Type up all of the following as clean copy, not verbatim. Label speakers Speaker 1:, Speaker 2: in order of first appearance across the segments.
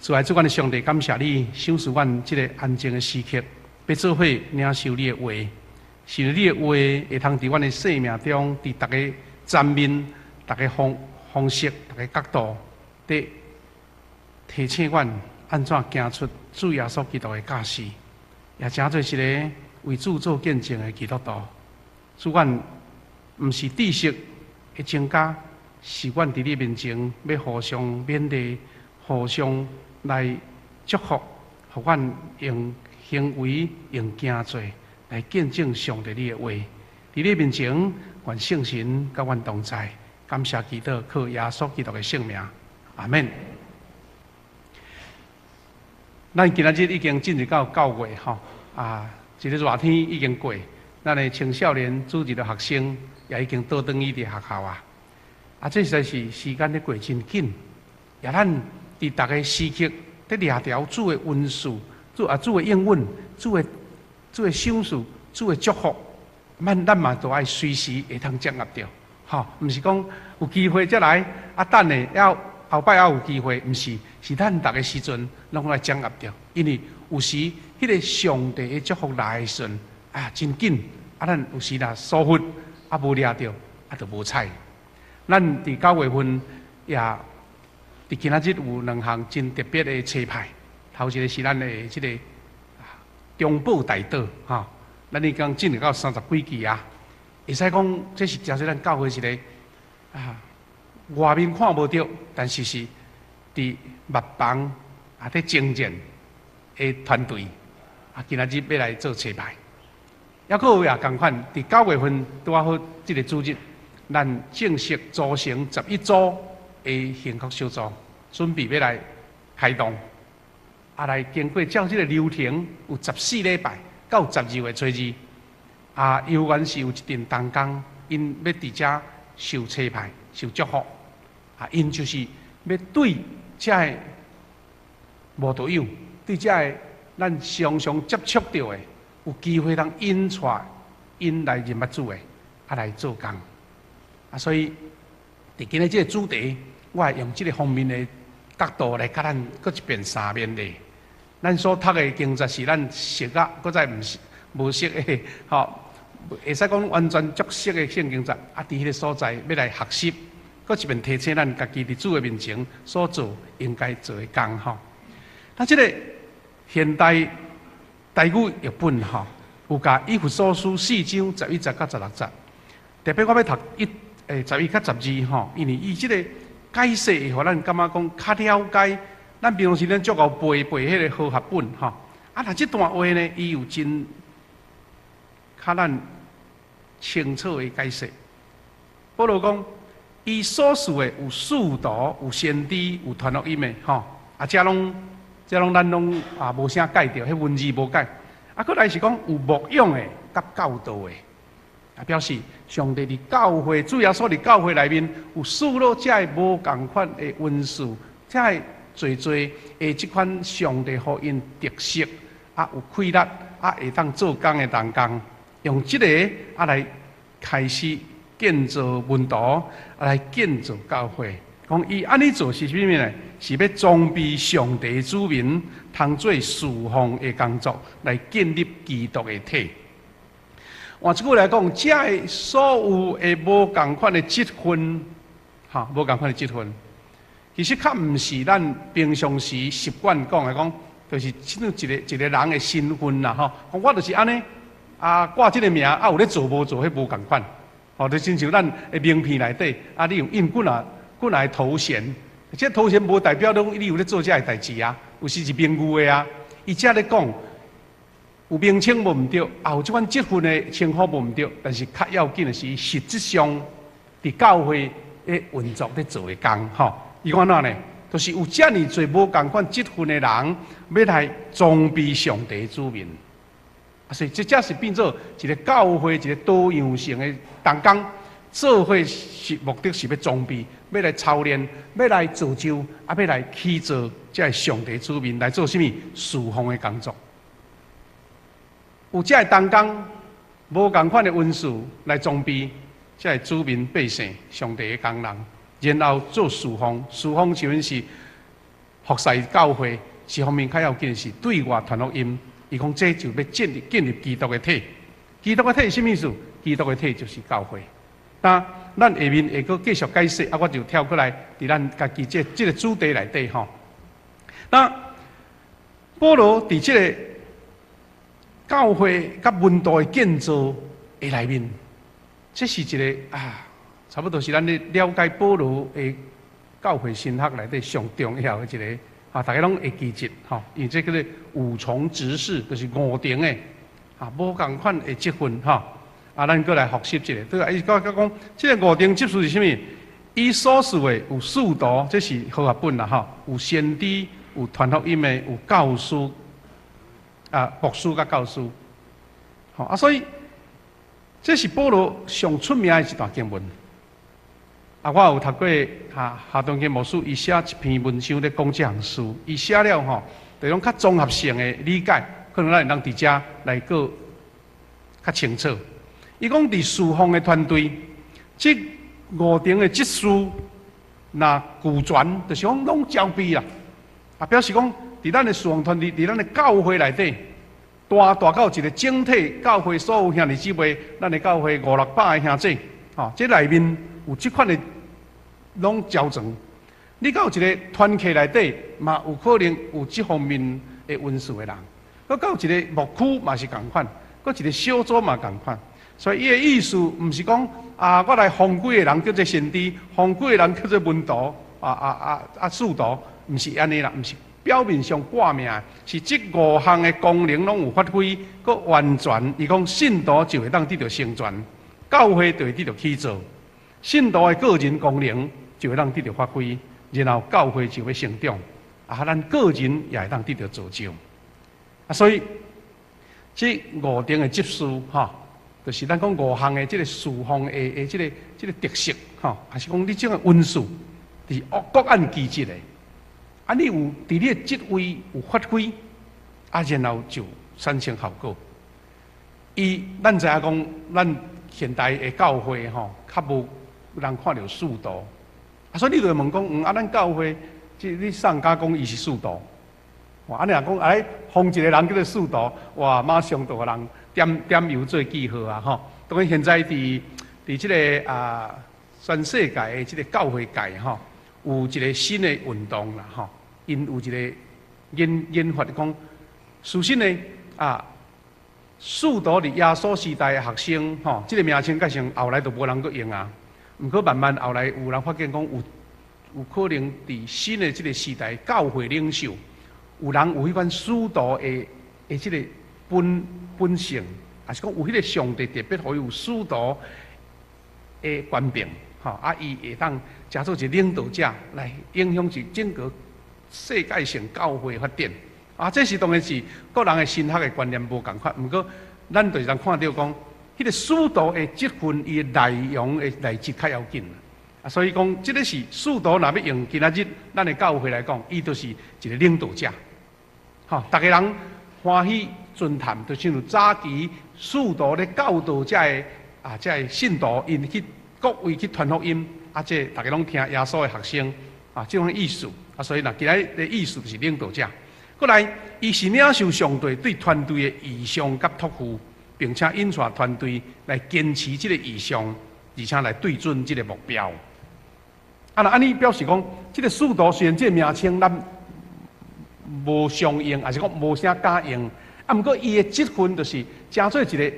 Speaker 1: 慈愛主，阮的上帝，感謝你賞賜阮這个安靜的時刻，欲做伙領受你的話，是你的話會通佇阮的生命中，佇逐个層面、逐个方式、逐个角度，佇提醒阮按怎行出主耶穌基督的教示，也成做一个為主做見證的基督徒。主，阮毋是知識的增加，是阮佇你面前欲互相勉勵、互相來祝福，予阮用行為、用行做來見證上帝你的話。佇你面前，願聖神佮阮同在。感謝祈禱，靠耶穌基督的聖名，阿們。咱今仔日已經進入到9月吼，啊，一个熱天已經過，咱的青少年主日的學生也已經倒轉去佇學校啊。啊，這實在是時間咧過真緊，也咱佇逐个時刻佇掠著主的恩賜，主的應允，主的賞賜，主的祝福，咱嘛都愛隨時會通掌握著，吼，毋是講有機會才來，啊等下猶後擺猶有機會，毋是，是咱逐个時陣攏愛掌握著，因為有時彼个上帝的祝福來的時陣啊，真緊，啊咱有時若疏忽，啊無掠著，啊就無彩。咱佇9月份也佇今仔日有兩項真特別的差派，頭一个是咱的這个中寶大島，吼，咱已經進入到三十幾期啊，會使講這是誠濟咱教會一个啊，外面看無著，但是是佇幕房啊，佇征戰的團隊啊，今仔日欲來做差派，猶閣有也仝款，佇九月份拄仔好這个主日，咱正式組成11組的幸福小組，準備欲來開動，啊來經過照這个流程，有14禮拜到12月初2，啊，猶原是有一陣同工，𪜶欲佇遮受差派、受祝福，啊，𪜶就是欲對遮个慕道友，對遮个咱常常接觸著的，有機會通引帶𪜶來認捌主的，啊來做工。啊，所以佇今日這个主題，我會用這个方面的角度來共咱閣一遍三勉勵。咱所讀的經節是咱熟啊，閣再毋是無熟的，吼，會使講完全足熟的聖經節。啊，佇彼个所在欲來學習，閣一遍提醒咱家己佇主的面前所做應該做的工吼。那這个現代台語譯本吼，有共以弗所書四章十一節到十六節，特別我欲讀11甲12吼，因為伊這个解釋會予咱感覺講較了解。咱平常時咱足𠢕背背彼个和合本吼，啊，若這段話呢，伊有真較咱清楚的解釋。保羅講，伊所賜的有使徒、有先知、有傳福音的吼，啊，這攏咱攏啊無啥改著，彼文字無改。啊，閣來是講有牧養的、佮教導的，啊，表示上帝佇教會，主耶穌佇教會內面有賜落遮个無仝款的恩賜，遮个濟濟的這款上帝予𪜶特色，啊有氣力，啊會當做工的同工，用這个啊來開始建造門徒，啊來建造教會。講伊按呢做是啥物呢？是欲裝備上帝子民，通做事奉的工作，來建立基督的體。換一句來講，遮个所有的無仝款的職分，哈，無仝款的職分，其實較毋是咱平常時習慣講的講，就是親像一個一個人的身份啦，吼。講我就是按呢，啊掛這个名，啊有咧做無做，彼無仝款。吼，就親像咱的名片內底，啊你有印幾若幾若个頭銜，這頭銜無代表講你有咧做這个代誌啊，有時是名譽的啊。伊遮咧講有名稱無毋對，啊有這款職分的稱呼無毋對，但是較要緊的是實質上佇教會的運作咧做的工，吼。伊講按怎呢？就是有遮爾濟無仝款職分的人，欲來裝備上帝子民，啊，所以這才是變做一个教會一个多樣性的同工，做伙是目的是欲裝備，欲來操練，欲來造就，啊，欲來起造這个上帝子民來做啥物事奉的工作。有這个同工無仝款的恩賜來裝備這个子民百姓上帝的工人。然後做事奉，事奉就是服侍教會，一方面較要緊是對外傳福音。伊講這就欲建立基督的體。基督的體是啥物意思？基督的體就是教會。那咱下面會閣繼續解釋，啊，我就跳過來，佇咱家己這個主題內底吼。那保羅佇這個教會佮門徒的建造的內面，這是一個啊，差不多是咱咧了解保羅的教會神學內底上重要的一個啊，大家攏會記得吼，因為這叫做五重職事，就是五重的啊，無仝款的職份吼。啊，咱閣來複習一下，對啊，伊閣講，這個五重職事是啥物？伊所賜的有使徒，這是和合本啦吼，有先知，有傳福音的，有教師，啊，牧師佮教師。吼啊，所以這是保羅上出名的一段經文。啊，我有讀過哈夏東堅牧師，伊寫一篇文章咧講這項事，伊寫了吼，就用較綜合性的理解，可能咱會當佇遮來閣較清楚。伊講佇侍奉的團隊，這五重的職事若俱全，就是講攏交備啦。啊，表示講佇咱的侍奉團隊，佇咱的教會內底，大大到一個整體教會所有兄弟姊妹，咱的教會五六百个兄弟，吼，這內面有這款的攏齊全。你到一個團契內底，嘛有可能有這方面的恩賜的人。閣到一個牧區嘛是仝款，閣一個小組嘛仝款。所以伊的意思毋是講啊，我來封幾個人叫做先知，封幾個人叫做門徒，啊使徒，毋是按呢啦，毋是表面上掛名，是這五項的功能攏有發揮，閣完全。伊講信徒就會當得著成全，教會就會得著起造，信徒的個人功能就會當得著發揮，然後教會就會成長，啊，咱個人也會當得著造就。啊，所以這五重的職事，吼，就是咱講五項的這個侍奉的這個特色，吼，還是講你這個恩賜，是各按其職的。啊，你有佇你的職位有發揮，啊，然後就產生效果。伊咱知影講，咱現代的教會吼，較無人看著使徒。啊，所以你就會問講，啊，咱教會，這你啥敢講伊是使徒？哇，按呢若講，哎，封一個人叫做使徒，哇，馬上就予人點點油做記號啊！吼，當然現在佇這個啊，全世界的這個教會界吼，有一個新的運動啦，吼，𪜶有一個研發講，事實呢啊，使徒佇耶穌時代的學生，吼，這個名稱改成後來就無人閣用啊。毋過慢慢後來有人發現講，有可能佇新的這個時代，教會領袖有人有彼款使徒的這個本性，抑是講有彼個上帝特別予伊有使徒的權柄，吼啊，伊會當成做一個領導者來影響一整個世界性教會發展。啊，這是當然是各人的神學的觀念無仝款，毋過咱就是通看著講，彼個使徒的職分，伊的內容的內質較要緊。啊，所以講，這個是使徒若欲用今仔日咱的教會來講，伊就是一個領導者。吼，逐个人歡喜尊嘆，就親像早期使徒咧教導這个啊，這个信徒，𪜶去各位去傳福音，啊，這逐个攏聽耶穌的學生，啊，這種意思。啊，所以若今仔日的意思就是領導者。過來，伊是領受上帝對團隊的異象佮託付，並且引帶團隊來堅持這個異象，而且來對準這個目標。啊，若按呢表示講，這個使徒雖然這個名稱咱無常用，抑是講無啥敢用，啊，毋過伊的職分就是成做一個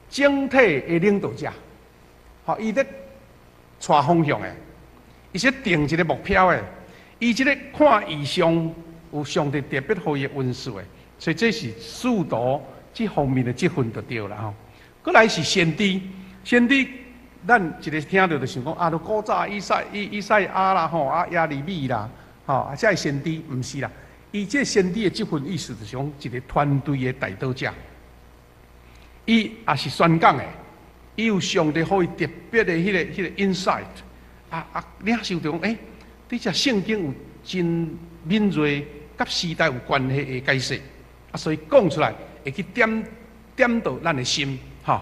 Speaker 1: 整體的領導者。吼，伊咧帶方向的，伊是定一個目標的，伊這個看異象有上帝特別予伊的恩賜的，所以這是使徒這方面的職分就對啦吼。過來是先知，先知咱一个聽著就想講啊，都古早以賽亞啦吼，啊耶利米啦，吼啊，這个先知毋是啦。伊這先知的職分意思就是講一個團隊的帶導者，伊也是宣講的，伊有上帝予伊特別的彼個 insight，啊，領受著講，欸，佇這聖經有真敏銳，佮時代有關係的解釋，啊，所以講出來會去點點著咱的心，吼，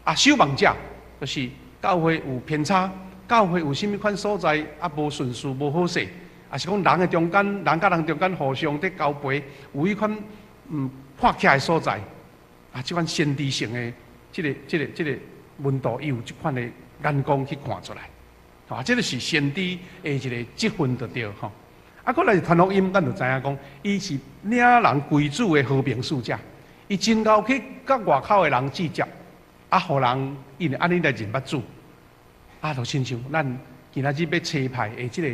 Speaker 1: 啊，守望者就是教會有偏差，教會有啥物款所在啊無順序無好勢，抑是講人的中間，人佮人中間互相佇交陪，有彼款破起來的所在，啊，這款先知性的這個溫度，伊有這款的眼光去看出來，啊，這個是先知的一個職分就對吼。啊，閣來是傳福音，咱就知影講，伊是領人歸主的和平使者，伊真𠢕去佮外口的人接觸，啊，予人因為按呢來認捌主，啊，就親像咱今仔日欲差派的這個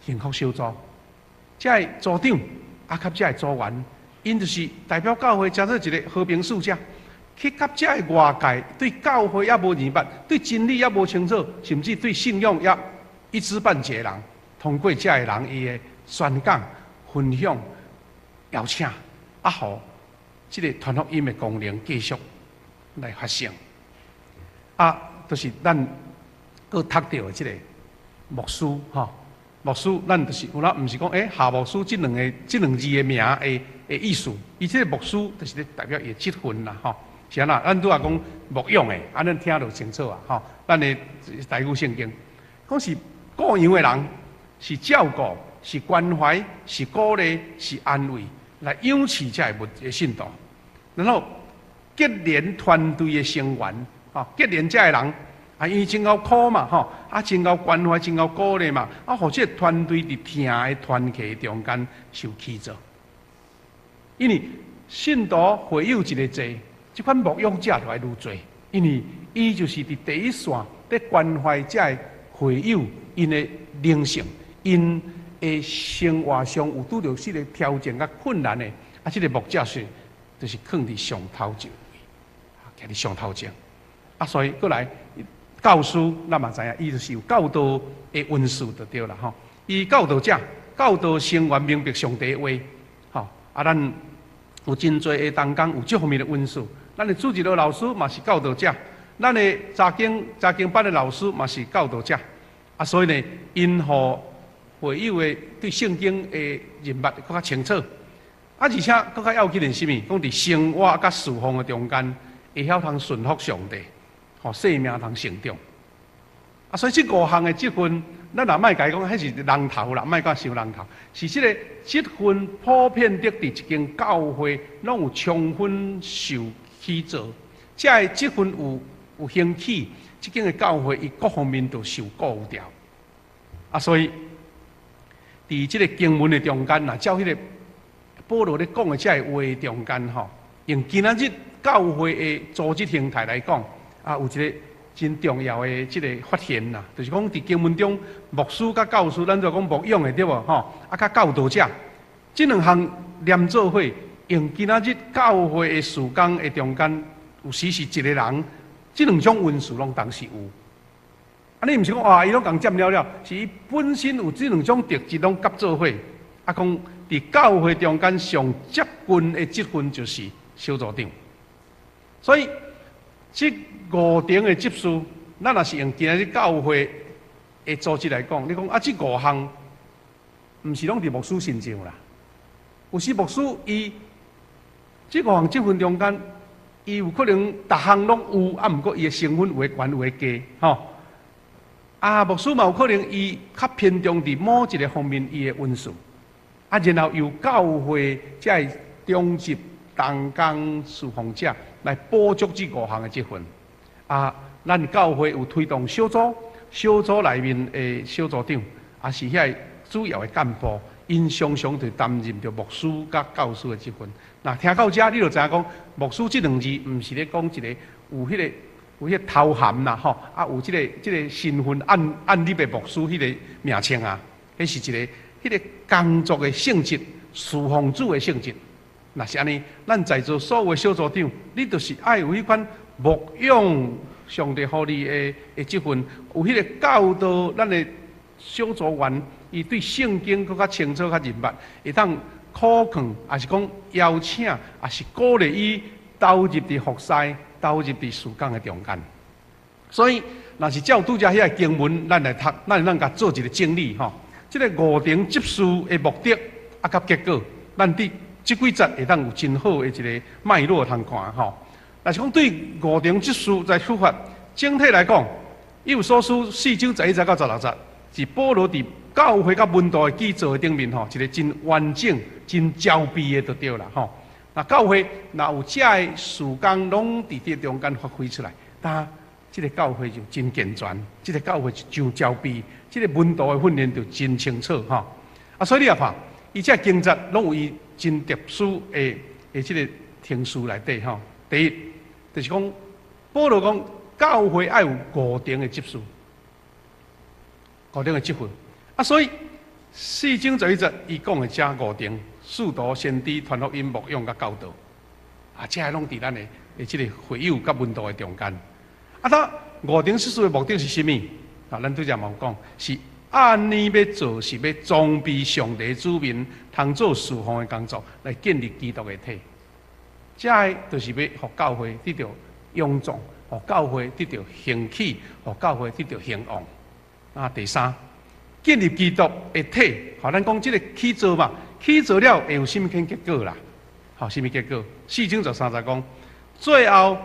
Speaker 1: 幸福小組，這个組長啊，佮這个組員，𪜶就是代表教會，成做一個和平使者，去佮這个外界對教會猶無認捌，對真理猶無清楚，甚至對信仰猶一知半解的人，通過這个人伊的宣講、分享、邀請，啊，予這個傳福音的功能繼續來發生。啊，就是咱閣讀著的這個牧師吼。牧師，咱就是有啦，毋是講夏牧師這兩字的名的意思，伊這個牧師就是咧代表伊的職分啦，吼。是按怎？咱拄仔講牧養的，按呢聽就清楚啊，吼。咱的台語聖經講是顧羊的人，是照顧，是關懷，是鼓勵，是安慰，來養飼這个的信徒，然後結連團隊的成員，吼，結連這个人。啊，因為真𠢕苦嘛，吼，啊，真𠢕關懷，真𠢕鼓勵嘛，啊，予這個團隊佇疼的團契中間受起造。因為信徒會友一个濟，這款牧養者就愛愈濟，因為伊就是佇第一線，佇關懷這个會友𪜶的靈性，𪜶的生活上有拄著這个挑戰佮困難的，啊，這個牧者是就是囥佇上頭前位，徛佇上頭前，啊，所以閣來。教師，咱嘛知影，伊就是有教導的恩賜就對啦吼。伊教導者，教導成員明白上帝的話，吼啊，咱有真濟的同工有這方面的恩賜。咱的主日學老師嘛是教導者，咱的查經班的老師嘛是教導者。啊，所以呢，𪜶予會友的對聖經的認捌閣較清楚。啊，而且閣較要緊的是啥物？講佇生活佮事奉的中間，會曉通順服上帝。予生命通成長，啊，所以這五項的職分，咱也莫共伊講，彼是人頭啦，莫講傷人頭，是這个職分普遍的佇一間教會，攏有充分受起造，這个職分有興起，這間的教會伊各方面都受顧著。啊，所以佇這个經文的中間，若照彼个保羅咧講的這个話中間吼，用今仔日教會的組織形態來講。啊，有一个真重要的這个發現啦，就是講佇經文中，牧師佮教師，咱就講牧養的對無吼？啊，佮教導者，這兩項連做伙，用今仔日教會的事工的中間，有時是一个人，這兩種恩賜攏同時有。啊，你毋是講哇，伊攏共佔了了，是伊本身有這兩種特質攏夾做伙。啊，講佇教會中間上接近的職分就是小組長，所以這五重的執事，咱若是用今仔日教會的組織來講，你講啊，這五項毋是攏佇牧師身上啦。有時牧師伊這五項職分中間，伊有可能逐項攏有，啊，毋過伊的成分有的懸有的低，吼。啊，牧師嘛有可能伊較偏重佇某一个方面伊的恩賜，啊，然後由教會這个長執同工事奉者來補足這五項的職分。啊，咱教會有推動小組，小組內面的小組長，也是遐个主要的幹部，𪜶常常就擔任著牧師佮教師的職分。若聽到這，你就知影講，牧師這兩字毋是咧講一个有彼个頭銜啦，吼，啊，有這個身份按立的牧師彼个名稱啊，彼是一个彼个工作的性質，事奉主的性質。若是按呢，咱在座所有的小組長，你就是愛有彼款牧養上帝予你的職分，有彼个教導咱的小組員，伊對聖經閣較清楚、較認捌，會當苦勸，抑是講邀請，抑是鼓勵伊投入佇服侍、投入佇事工的中間。所以，若是照拄才彼个經文，咱來讀，咱會當共做一个整理吼。這个五重執事的目的啊，佮結果，咱佇這幾節會當有真好的一个脈絡通看吼。若是講對五重執事來出發，整體來講，以弗所書四章11節到16節，是保羅佇教會佮門徒的起造的頂面吼，一個真完整、真齊備的就對啦吼。若教會若有這个事工，攏佇這中間發揮出來，但這个教會就真健全，這个教會就真齊備，這个門徒的訓練就真清楚吼。啊，所以你也看，伊這經節攏有伊真特殊的這个程序內底吼。第一，就是講保羅講教會愛有五重的執事，五重的職分。啊，所以四章十一節伊講的這五重：使徒、先知、傳福音、牧養佮教導。啊，這个攏佇咱的這个會友佮門徒的中間。啊，他五重執事的目的是啥物？啊，咱拄才嘛有講，是按呢欲做，是欲裝備上帝子民，通做事奉的工作，來建立基督的體。這个就是欲予教會得著勇壯，予教會得著興起，予教會得著興旺。啊，第三，建立基督的體，予咱講這个起造嘛，起造了會有啥物款結果啦？予啥物結果？四章十三節講，最後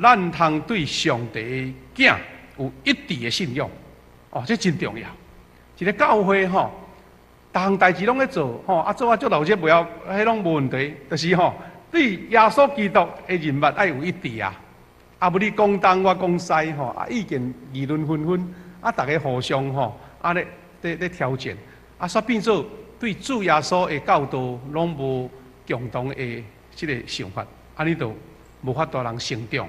Speaker 1: 咱通對上帝的囝有一致的信仰。哦，這真重要。一个教會吼，逐項代誌攏咧做吼，啊做啊足熱熱袂曉，彼攏無問題。就是吼，對耶穌基督的認捌愛有一致啊。啊，無你講東我講西吼，啊意見議論紛紛，啊逐家互相吼，啊咧挑戰，啊煞變做對主耶穌的教導攏無共同的這个想法，按呢就無法度人成長。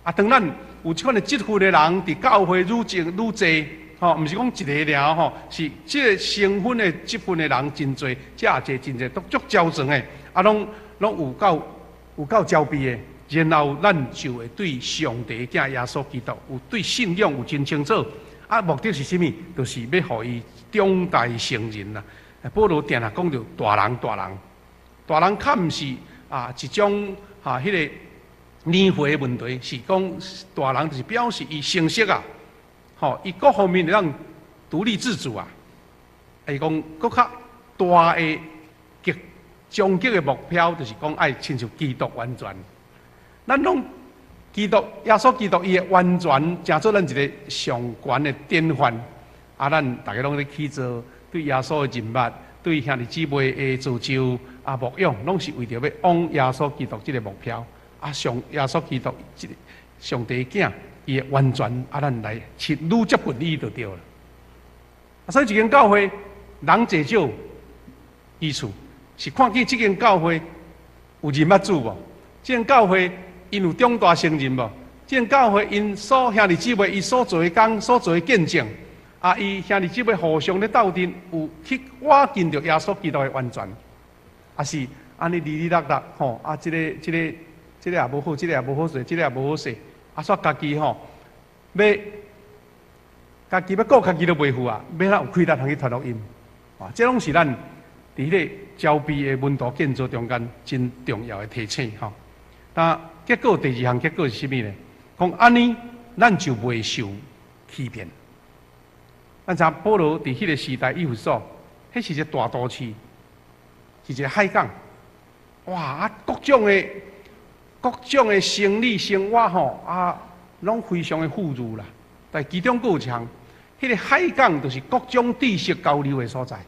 Speaker 1: 啊，當咱有這款的職分的人佇教會愈濟愈濟，吼，毋是講一个爾吼，是這个身份的職分的人真濟，遮濟真濟，都足齊全的，啊，攏有夠齊備的，然後咱就會對上帝囝耶穌基督有對信仰有真清楚。啊，目的是啥物？就是欲予伊長大成人啦。保羅定定講著大人，大人，大人較毋是啊一種哈彼个年歲的問題，是講大人就是表示伊成熟啊，吼，伊各方面會當獨立自主啊。伊講閣較大的極終極的目標，就是講愛親像基督完全。咱攏基督耶穌基督伊的完全，成做咱一个上懸的典範。啊，咱逐家攏咧起造對耶穌的認捌，對兄弟姊妹的造就啊牧養，攏是為著欲往耶穌基督這个目標。啊，上耶穌基督這个上帝囝，伊的完全啊，咱來親愈接近伊就對了。啊，所以一間教會人濟少，其次是看見這間教會有認捌主無？這間教會𪜶有長大成人無？這間教會𪜶所兄弟姊妹伊所做的工、所做的見證，啊，伊兄弟姊妹互相咧鬥陣，有去倚近著耶穌基督的完全，抑是按呢離離落落吼？啊，這个也無好，這个也無好勢，這个也無好勢，啊，煞家己吼，欲家己欲顧家己都袂赴啊，欲哪有氣力通去傳福音？啊，這攏是咱佇彼个齊備的門徒建造中間真重要的提醒吼。那結果第二項結果是啥物呢？講按呢，咱就袂受欺騙。咱知保羅佇彼个時代，以弗所，彼是一個大都市，是一個海港。哇！啊，各種的生理生活吼，啊，攏非常的富裕啦。但其中閣有一項，彼个海港就是各種知識交流的所在。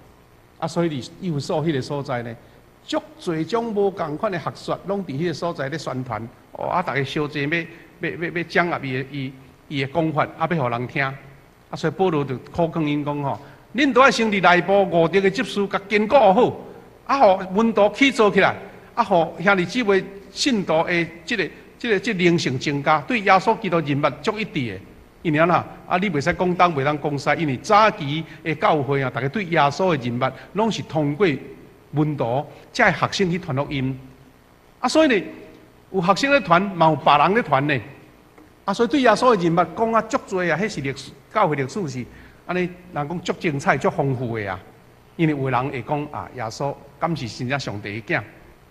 Speaker 1: 啊，所以佇以弗所彼个所在呢，足濟種無仝款的學說，攏佇彼个所在咧宣傳。哦，啊，逐家相爭欲掌握伊的講法，啊，欲予人聽。啊，所以保羅就苦勸𪜶講吼，恁都愛先佇內部五重的執事共堅固好，啊，予門徒起造起來，啊，予兄弟姊妹信徒的這个靈性增加，對耶穌基督認捌足一致的。因為按怎？啊，你袂使講東，袂當講西，因為早期的教會啊，逐家對耶穌的認捌，攏是通過門徒，這个學生去傳福音。啊，所以呢，有學生咧傳，嘛有別人咧傳呢。啊，所以對耶穌的認捌講啊足濟啊，彼是歷史，教會歷史是按呢，人講足精彩、足豐富的啊。因為有人會講啊，耶穌敢是真正上帝的囝？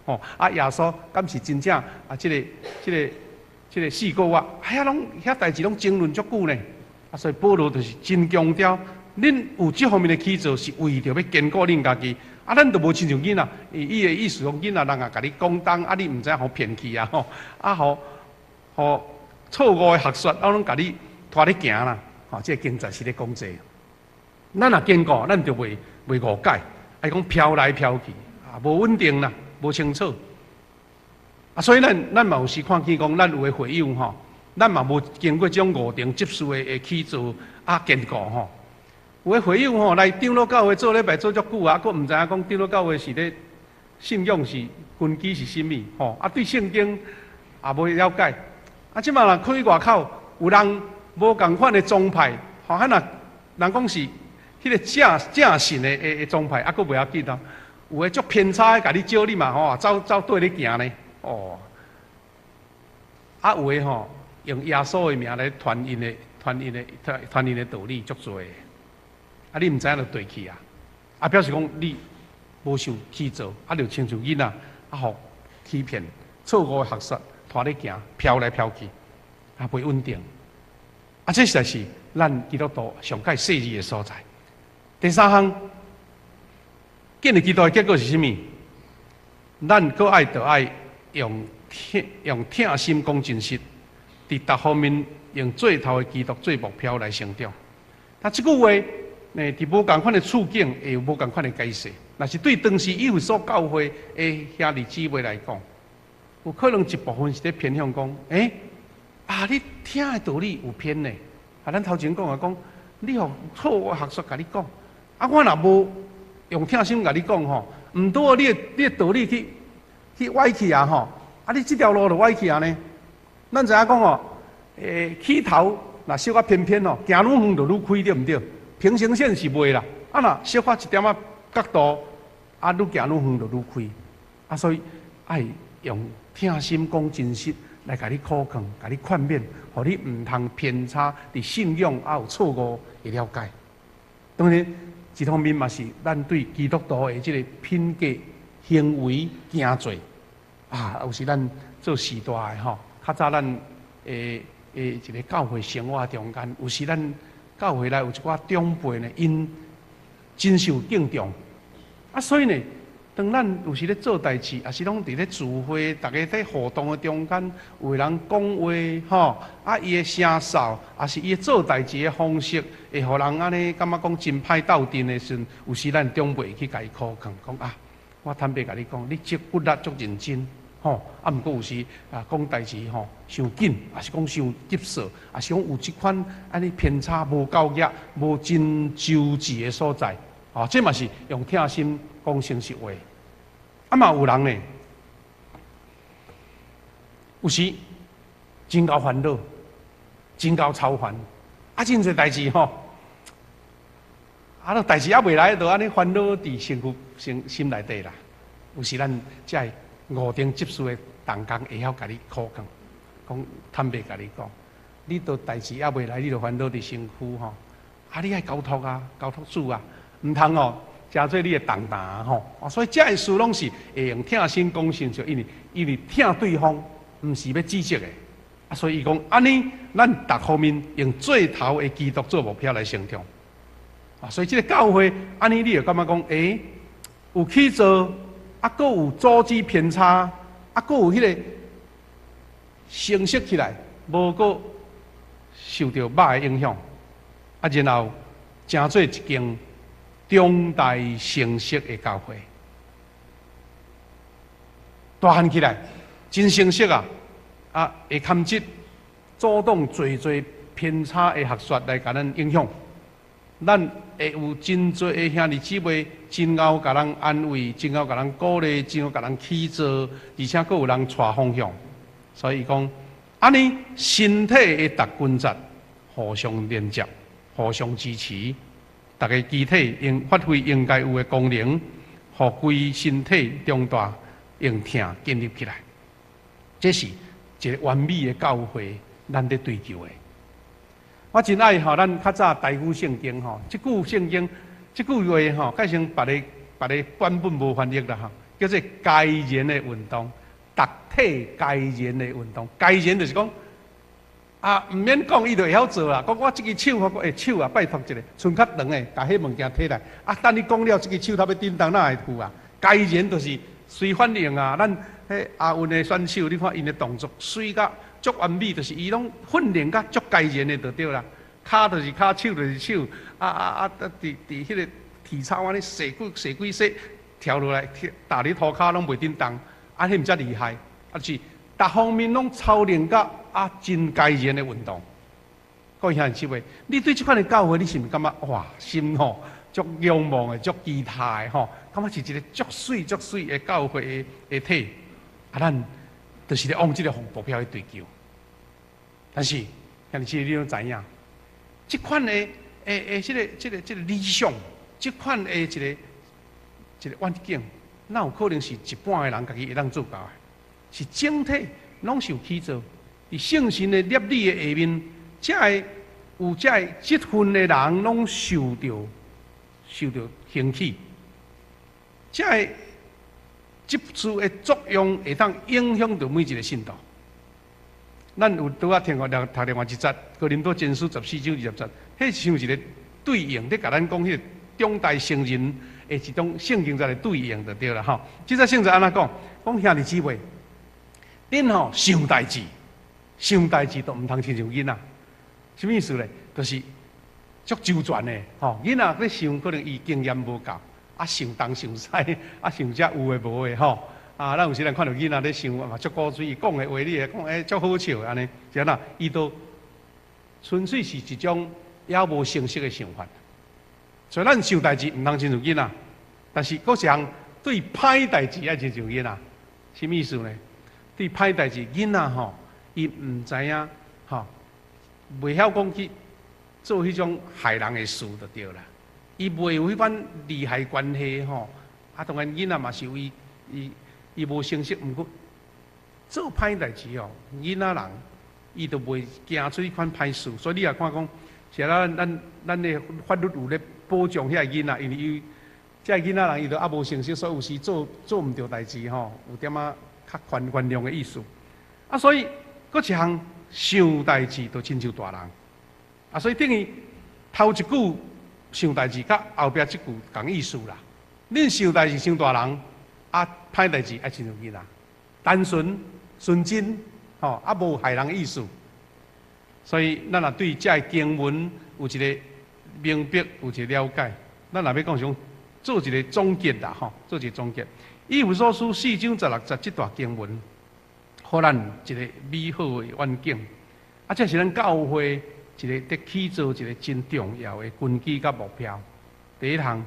Speaker 1: 吼啊，耶穌敢是真正啊？這個四個我，遐攏遐代誌攏爭論足久呢。啊，所以保羅就是真強調，恁有這方面的起造，是為著欲堅固恁家己。啊，咱就無親像囡仔，伊的意思講囡仔人啊，共你講東，啊，你毋知影予騙去啊吼，啊，予錯誤的學說，啊，攏共你拖咧行啦。吼，這個經節是咧講這個。咱若堅固，咱就袂誤解，愛講飄來飄去，啊，無穩定啦，無清楚。啊，所以咱嘛有時看見講，咱有的會友吼，咱嘛無經過這種五重執事的起造啊堅固吼。有的會友吼來長老教會做禮拜做足久啊，閣毋知影講長老教會是咧信仰是根基是啥物吼，啊對聖經也無了解。啊，這馬若去外口有人無仝款的宗派，吼，啊若人講是彼個正正信的宗派，啊，閣袂要緊啊。有的足偏差的，共你招你嘛吼，走走綴咧行呢，哦。啊，有的吼用耶穌的名來傳𪜶的、傳𪜶的、傳𪜶的道理足濟。啊，你毋知影就對去啊！啊，表示講你無受起造，啊，就親像囡仔，啊，予欺騙、錯誤的學說拖咧行，飄來飄去，啊，袂穩定。啊，這實在是咱基督徒上該細膩的所在。第三項，建立基督的結果是啥物？咱閣愛著愛用疼心講真實，佇逐方面用最頭的基督做目標來成長。啊，這句話，呢，佇無仝款的處境，會有無仝款的解釋。若是對當時以弗所教會的兄弟姊妹來講，有可能一部分是咧偏向講，欸，啊，你聽的道理有偏呢。啊，咱頭前講啊，講你予錯誤學說共你講，啊，我若無用疼心共你講吼，毋拄好你的道理去歪去啊吼，啊，你這條路就歪去啊呢。咱知影講哦，欸，起頭若小可偏偏哦，行愈遠就愈開，對毋對？平行線是袂啦，啊若小可一點仔角度，啊，愈行愈遠就愈開。啊，所以愛用疼心講真實來共你苦勸，共你勸勉，予你毋通偏差佇信仰啊有錯誤的了解。當然，一方面嘛是咱對基督徒的這個品格、行為、行做啊，有時咱做序大的吼，較早咱的一個教會生活中間，有時咱教會內有一寡長輩呢，𪜶真受敬重，啊，所以呢，當咱有時咧做代誌，抑是攏佇咧聚會，逐家佇互動的中間，有的人講話吼，啊，伊的聲嗽，抑是伊做代誌的方式，會予人按呢感覺講真歹鬥陣的時陣，有時咱長輩去共伊苦勸，講啊，我坦白共你講，你這骨力足認真，吼，啊，毋過有時啊講代誌吼，傷緊，抑是講傷急躁，抑是講有這款按呢偏差無夠額、無真周至的所在，哦，這嘛是用疼心講誠實話。啊嘛有人呢，有時真𠢕煩惱，真𠢕操煩，啊，真濟代誌吼，啊，都代誌猶未來，就按呢煩惱佇身軀、心心內底啦。有時咱才會五重執事的同工會曉共你苦勸，講坦白共你講，你都代誌猶未來，你就煩惱佇身軀吼，啊，你愛交託啊，交託主啊，毋通哦，成做你的重擔吼。啊，所以這个事攏是會用疼心講誠實，因為疼對方，毋是欲指責的。啊，所以伊講按呢，咱逐方面用最頭的基督做目標來成長。啊，所以這个教會按呢，你就感覺講，欸，有起造，啊，閣有組織偏差，啊，閣有彼個成熟起來，無閣受著肉的影響，啊，然後成做一間長大成熟的教會，大漢起來真成熟啊！啊，會堪得阻擋濟濟偏差的學說來共咱影響，咱會有真濟的兄弟姊妹真𠢕共人安慰，真𠢕共人鼓勵，真𠢕共人起造，而且閣有人帶方向。所以講，按呢身體的逐關節互相連接，互相支持，逐个肢體應發揮應該有的功能，予規身體長大，用疼建立起來。這是一個完美的教會，咱咧追求的。我真愛吼，咱較早台語聖經吼，這句聖經，這句話吼，改成別个別个版本無翻譯啦吼，叫做該人的運動，逐體該人的運動，該人就是講啊，毋免講，伊就會曉做啦。講我這支手，我講欸手啊，拜託一下，伸較長的，共彼物件提來。啊，等你講了，這支手頭欲振動，哪會有啊？該人就是隨反應啊。咱彼亞運的選手，你看𪜶的動作媠甲足完美，就是伊攏訓練甲足該人的就對啦。跤就是跤，手就是手，啊啊啊！佇彼个體操按呢踅幾踅幾踅，跳落來，踏佇塗跤攏袂振動，啊，彼毋才厲害，啊是逐方面攏操練甲啊真驚人的運動。各位兄弟姊妹，你對這款的教會，你是毋是感覺哇，心吼足仰望的，足期待的吼？感覺是一個足媠足媠的教會的體，啊，咱就是咧往這個目標去追求。但是，兄弟姊妹，你攏知影，這款的這個理想，這款的一個願景，哪有可能是一半的人家己會當做到的？是整體攏受起造，佇聖神的攝理的下面，才會有這个這份的人攏受著興起，這个執事的作用會當影響著每一個信徒。咱有拄仔聽過讀另外一節，哥林多前書14章20節，彼像一個對應，咧共咱講彼個長大成人的一種聖經節的對應就對啦吼。這節聖節按怎講？講兄弟姊妹，恁吼想代誌，想代誌都毋通親像囡仔，啥物意思咧？就是足周全的吼。囡仔咧想，可能伊經驗無夠，啊想東想西，啊想遮有的無的吼。啊，咱有時陣看著囡仔咧想嘛足古錐，伊講的話你會講欸足好笑按呢，是按怎？伊都純粹是一種猶無成熟的想法。所以咱想代誌毋通親像囡仔，但是閣一項對歹代誌愛親像囡仔，啥物意思呢？對歹代誌，囡仔吼，伊毋知影吼，袂曉講去做彼種害人的事就對啦。伊袂有彼款利害關係吼，啊，當然囡仔嘛是有伊無成熟，毋過做歹代誌哦，囡仔人伊就袂行出彼款歹事，所以你也看講，是啊，咱的法律有咧保障遐個囡仔，因為伊這个囡仔人伊都猶無成熟，所以有時做毋著代誌吼，有點仔較寬原諒的意思。啊，所以閣一項想代誌就親像大人。啊，所以等於頭一句想代誌，佮後壁這句仝意思啦。恁想代誌像大人。啊，歹代誌愛親像囡仔，單純、純真，吼，啊無害人的意思。所以，咱若對這个經文有一個明白，有一個了解，咱若欲講想做一個總結啦，吼，做一個總結。以弗所書四章十六節這段經文，予咱一個美好的願景。啊，這是咱教會一個佇起造一個真重要的根基佮目標。第一項，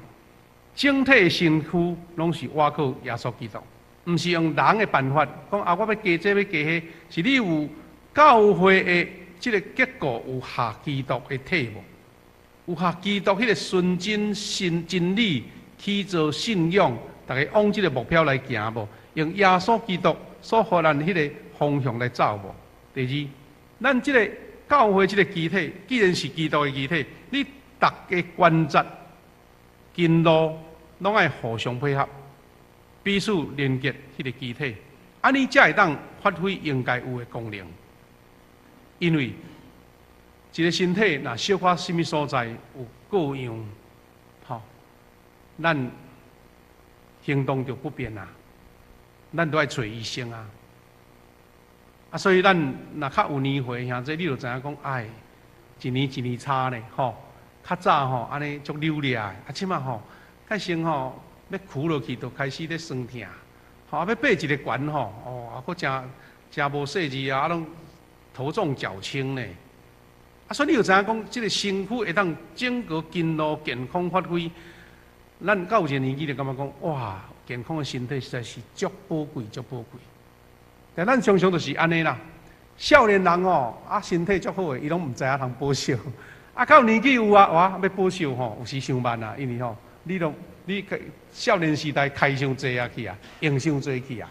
Speaker 1: 整體的身軀攏是倚靠耶穌基督，毋是用人的辦法講啊，我欲加這欲加彼，是你有教會的這個結構有合基督的體無？有合基督彼個純真信真理去做信仰，逐家往這個目標來行無？用耶穌基督所予咱彼個方向來走無？第二，咱這個教會這個肢體，既然是基督的肢體，你逐个關節、筋路攏愛互相配合，彼此連結彼個肢體，按呢才會當發揮應該有的功能。因為一個身體若小可啥物所在有過樣，吼，咱行動就不便啊，咱都愛揣醫生啊。啊，所以咱若較有年歲，兄弟你就知影講，哎，一年一年差呢，吼。較早吼按呢足扭掠的，啊，這馬吼，較先吼欲屈落去，就開始咧酸疼，吼啊欲爬一个懸吼，哦，啊，閣誠誠無細膩啊，啊攏頭重腳輕呢。啊，所以你就知影講，這個身軀會當整個筋路健康發揮，咱到有一個年紀就感覺講，哇，健康的身體實在是足寶貴，足寶貴。但咱常常就是按呢啦，少年人吼，啊身體足好的，伊攏毋知影通保守。啊，到年紀有啊，哇，欲保守吼，有時傷慢啊，因為吼，你攏你少年時代開傷濟啊去啊，用傷濟去啊。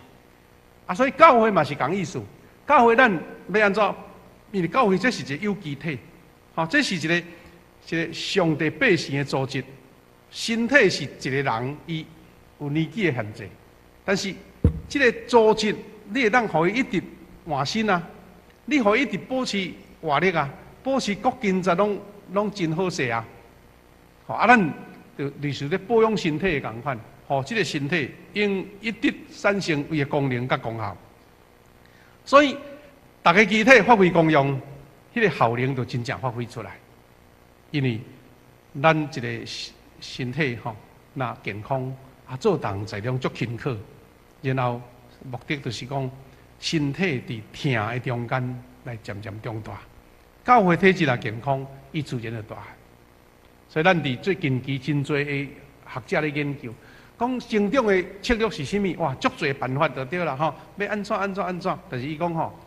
Speaker 1: 啊，所以教會嘛是仝意思，教會咱欲按怎？因為教會這是一個有機體，吼，這是一個上帝百姓的組織，身體是一個人，伊有年紀的限制，但是這個組織你會當予伊一直換新啊，你予伊一直保持活力啊，保持各筋節攏真好勢啊！吼啊，咱就類似咧保養身體的仝款，予這個身體應一直產生伊的功能佮功效。所以，逐个肢體發揮功用，彼個效能就真正發揮出來。因為咱一个身體吼，若健康啊，做逐項代誌攏足勤苦，然後目的就是講身體佇疼的中間來漸漸長大。教會體質若健康，伊自然就大漢。所以咱佇最近期真濟的學者咧研究，講成長的策略是啥物？哇，足濟辦法就對啦吼，欲按怎按怎按怎？但是伊講吼，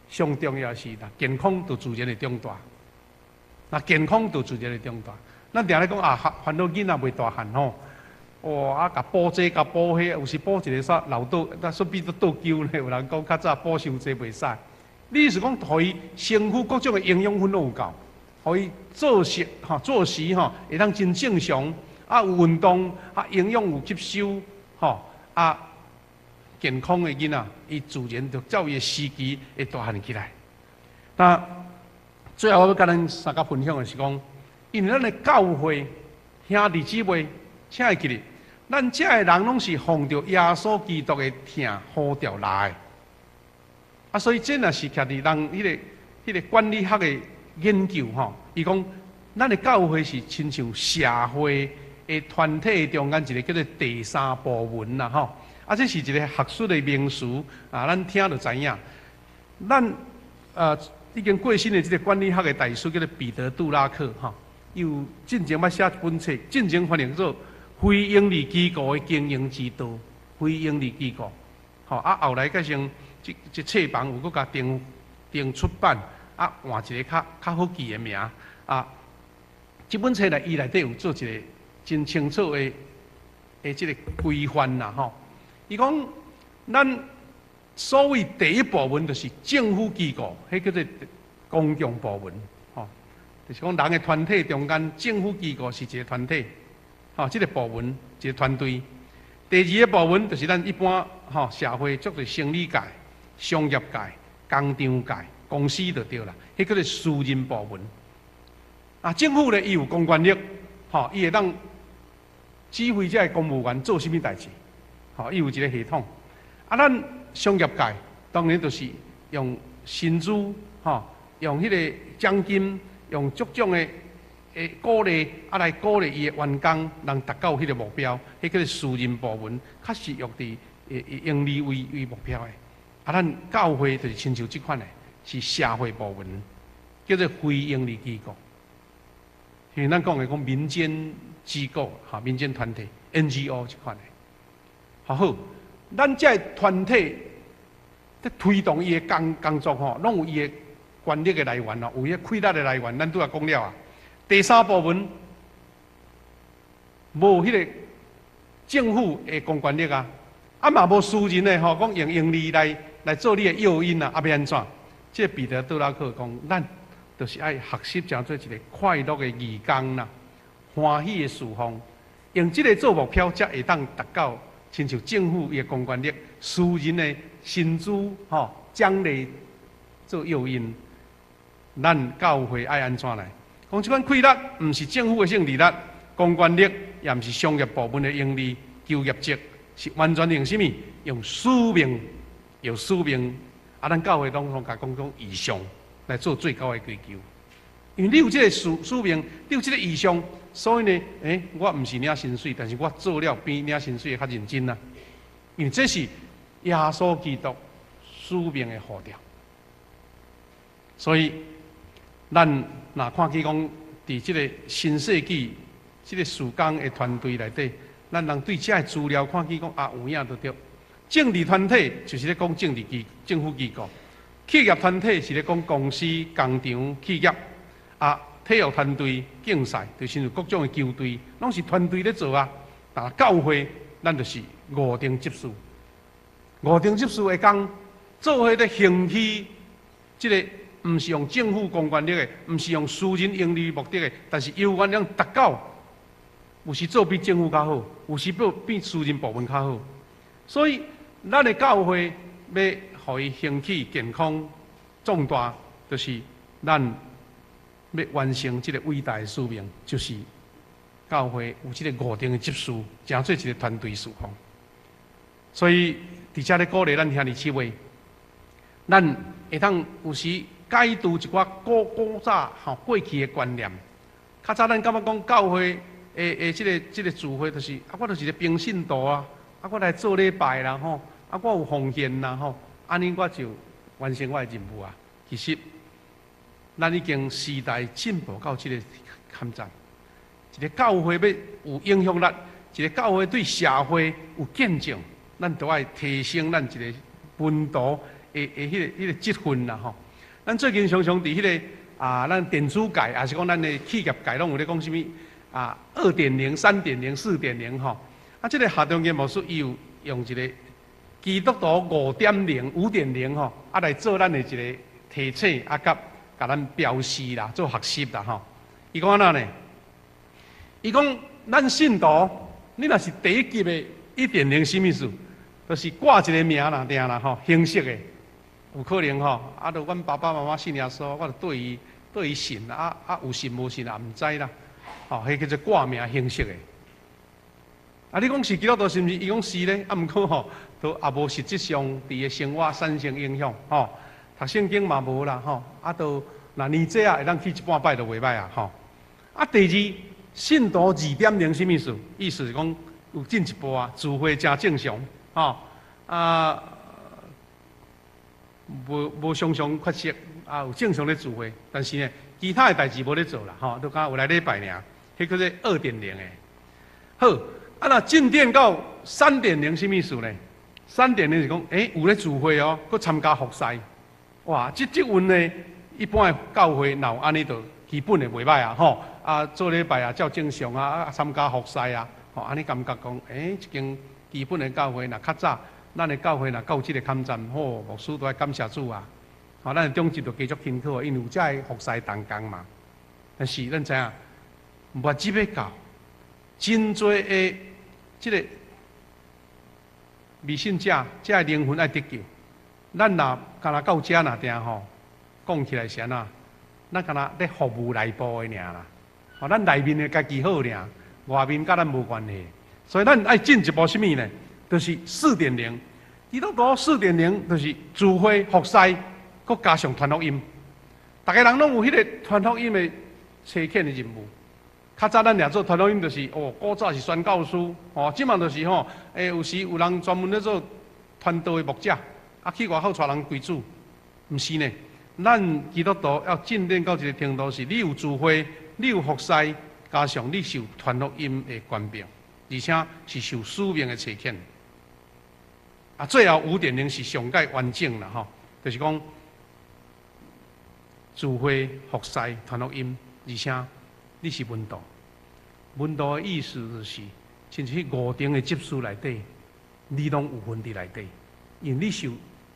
Speaker 1: 上重要是啦，健康就自然會長大。若健康就自然會長大。咱定咧講啊，煩惱囡仔袂大漢吼，哇啊，共補這共補彼，有時補一个煞漏倒，那順便都倒鳩呢。有人講較早補傷濟袂使。你意思講，予伊身軀各種的營養分攏有夠，予伊作息吼作息吼會當真正常，啊有運動，啊營養有吸收，吼啊健康的囡仔，伊自然就照伊的時期會大漢起來。那最後我欲共咱相共分享的是講，因為咱的教會兄弟姊妹，請會記得，咱遮的人攏是奉著耶穌基督的疼呼召來的。啊，所以這若是徛佇人彼個管理學的研究吼，伊講咱的教會是親像社會的團體中間一个叫做第三部門啦吼。啊，這是一個學術的名詞啊，咱聽就知影。咱已經過身的這个管理學的大師叫做彼得杜拉克吼，伊有進前捌寫一本冊，進前翻譯做《非營利機構的經營之道》，非營利機構，吼啊，後來改成這冊房有閣共重重出版，啊，換一个較好記的名啊。這本冊內伊內底有做一个真清楚的這个規範啦吼。伊講，咱所謂第一部門就是政府機構，彼叫做公共部門，吼，就是講人的團體中間，政府機構是一个團體，吼，這个部門一个團隊。第二个部門就是咱一般吼社會足濟生理界、商業界、工廠界、公司就對啦，彼叫做私人部門。啊，政府咧伊有公權力，吼，伊會當指揮這个公務員做啥物代誌，吼，伊有一个系統。啊，咱商業界當然就是用薪資，吼，用彼个獎金，用足種的鼓勵，啊來鼓勵伊的員工，能達到彼个目標，彼叫做私人部門，較是用佇營利為目標的。啊，咱教會就是親像這款的，是社會部門，叫做非營利機構。因為咱講的講民間機構，哈，民間團體 NGO 這款的。好，咱這个團體咧推動伊的工作吼，攏有伊的權力的來源咯，有伊氣力的來源。咱拄仔講了啊。第三部門無彼个政府的公權力啊，啊嘛無私人的吼，講用營利來做你的誘因啊，啊欲按怎？這个彼得杜拉克講，咱就是愛學習成做一个快樂的義工啦，歡喜的侍奉，用這个做目標，才會當達到親像政府的公權力、私人的薪資吼獎勵做誘因。咱教會愛按怎來？講這款氣力，毋是政府的性利力、公權力，也毋是商業部門的盈利求業績，是完全用啥物？用使命，用使命。啊，咱教會當中共講講異象來做最高的追求。因為你有這个使命，你有這个異象，所以呢，我毋是領薪水，但是我做了比領薪水的較認真啊。因為這是耶穌基督使命的呼召。所以，咱若看見講，佇這个新世紀這个事工的團隊內底，咱人對這个資料看見講啊有影就對。政治團體就是咧講政治機政府機構，企業團體是咧講公司、工廠、企業，啊，體育團隊競賽，就親像各種的球隊，攏是團隊咧做啊。但教會，咱就是五重執事，五重執事的工，做伙咧興起這个。毋是用政府公權力的，毋是用私人營利目的的，但是猶原能達到，有時做比政府較好，有時做比私人部門較好。所以，咱的教會欲予伊興起、健康、壯大，就是咱欲完成這个偉大的使命，就是教會有這个五重的執事，成做一个團隊侍奉。所以，佇遮咧鼓勵咱兄弟姊妹，咱會當有時解除一寡古早吼過去的觀念，較早咱感覺講教會的這個聚會，就是啊，我就是一個平信徒啊，啊，我來做禮拜啦吼，啊，我有奉獻啦吼，按呢我就完成我的任務啊。其實，咱已經時代進步到這個坎站，一個教會欲有影響力，一個教會對社會有見證，咱都愛提升咱一個門徒的彼個職分啦吼。咱最近常常佇彼個啊，咱電子界，抑是講咱的企業界，攏有咧講啥物啊？2.0、3.0、4.0吼。啊，這個夏中間牧師伊有用一個基督徒5.0、5.0吼，啊來做咱的一個提醒，啊，共咱標示啦，做學習啦吼。伊講按怎呢？伊講咱信徒，你若是第一級的1.0，啥物意思？就是掛一個名啦，定啦吼，形式的。有可能吼，啊，著阮爸爸媽媽信耶穌，我著對伊信，啊啊有信無信也毋知啦，吼，彼叫做掛名形式的。啊，你講是基督徒是毋是？伊講是咧，啊，毋過吼，都也無實質上佇个生活產生影響，吼，讀聖經嘛無啦，吼，啊，都若年節啊會當去一半擺就袂䆀啊，吼。啊，第二，信徒2.0啥物意思？意思是講有進一步啊，聚會誠正常，吼，啊。無常常缺席，啊有正常咧聚會，但是呢，其他的代誌無咧做啦，吼，都敢有來禮拜爾，彼叫做2.0的。好，啊若進展到三點零啥物意思呢？三點零是講，有咧聚會哦，閣參加服侍，哇，這份呢，一般的教會若有按呢，就基本的袂䆀啊，吼，啊做禮拜啊照正常啊，啊參加服侍啊，吼，按呢感覺講，一間基本的教會若較早。咱的教會若到這個坎站，吼，牧師都愛感謝主啊！吼，咱的長執就繼續辛苦，因為有這个服侍同工嘛。但是咱知影，末日欲到，真濟的這個未信者，這个靈魂愛得救。咱若敢若到遮爾定吼，講起來是按怎？咱敢若咧服務內部的爾啦。吼，咱內面的家己好爾，外面佮咱無關係。所以咱愛進一步啥物呢？就是四點零，基督徒四點零就是聚會服侍，閣加上傳福音。逐个人攏有彼個傳福音的差遣的任務。較早咱掠做傳福音就是哦，古早是宣教師，哦，這馬就是吼，有時有人專門咧做傳道的牧者，啊去外口帶人歸主，毋是呢。咱基督徒要進展到一個程度，是你有聚會，你有服侍，加上你受傳福音的權柄，而且是受使命的差遣。啊，最後5.0是上蓋完整啦，吼，就是講聚會、服侍、傳福音，而且你是門徒。門徒的意思就是，親像彼五重的執事內底，你攏有份佇內底，因為你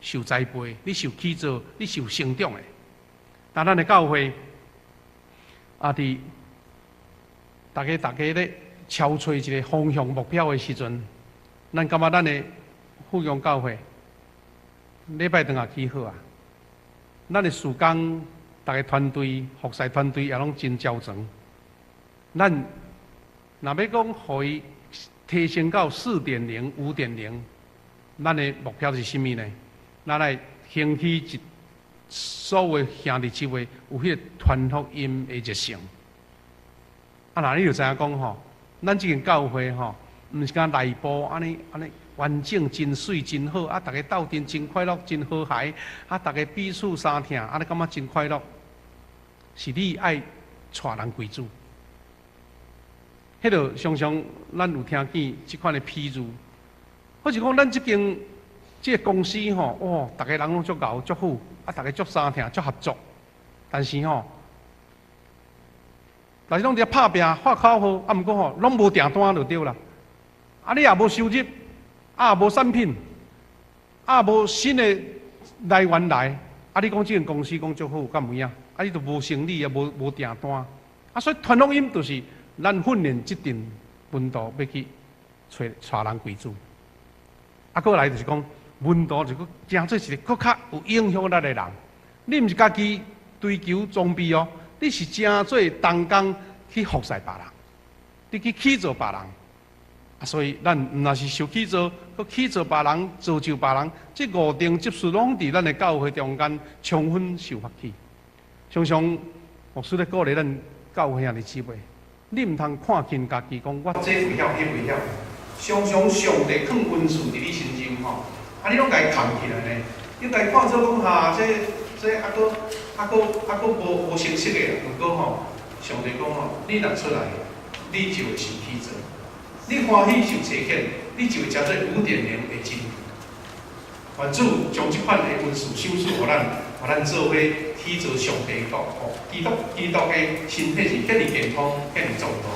Speaker 1: 受栽培，你受起造，你受成長的。但咱的教會，啊，佇逐家咧敲揣一個方向目標的時陣，咱感覺咱的富陽教會禮拜堂也起好啊！咱的事工，逐个團隊、服侍團隊也攏真周全。咱若欲講予伊提升到4.0、5.0，咱的目標是啥物呢？咱來興起一所有兄弟姊妹有彼个傳福音的熱誠。啊，若你就知影講吼，咱這間教會吼，毋是干內部按呢按呢。完整真媠真好，啊！逐家鬥陣真快樂，真和諧，啊！逐家彼此相疼，按呢感覺真快樂。是你愛帶人歸主，彼个常常咱有聽見這款的譬喻，或是講咱這間這个公司吼，哦，逐家人攏足𠢕足好，啊，逐家足相疼足合作，但是吼，但是攏佇遐拍拚喊口號，啊，毋過吼，攏無訂單就對啦，啊，你也無收入。啊，無產品，啊，無新的來源來，啊，你講這間公司講足好，敢有影？啊，你都無生理啊，無訂單，啊，所以傳福音就是咱訓練這陣門徒欲去揣帶人歸主。啊，過來就是講門徒就閣成做一個閣較有影響力的人。你毋是家己追求裝備哦，你是成做同工去服侍別人，你去起造別人。啊，所以咱毋若是受起造，閣起造別人，造就別人，這五重執事攏佇咱的教會中間充分受發起。常常牧師咧鼓勵咱教會兄弟姊妹，你毋通看輕家己，講我這袂曉，彼袂曉。常常上帝囥恩賜佇你身上吼，啊，你攏共伊崁起來呢？你共伊看做講哈，這這猶閣猶閣猶閣無無成熟的，毋過吼，上帝講吼，你若出來，你就會受起造；你歡喜受差遣，你就會成做5.0的真理。願主將這款的恩賜賞賜予咱，予咱做伙起造上帝國。吼，基督基督的身體是遐爾健康，遐爾壯大。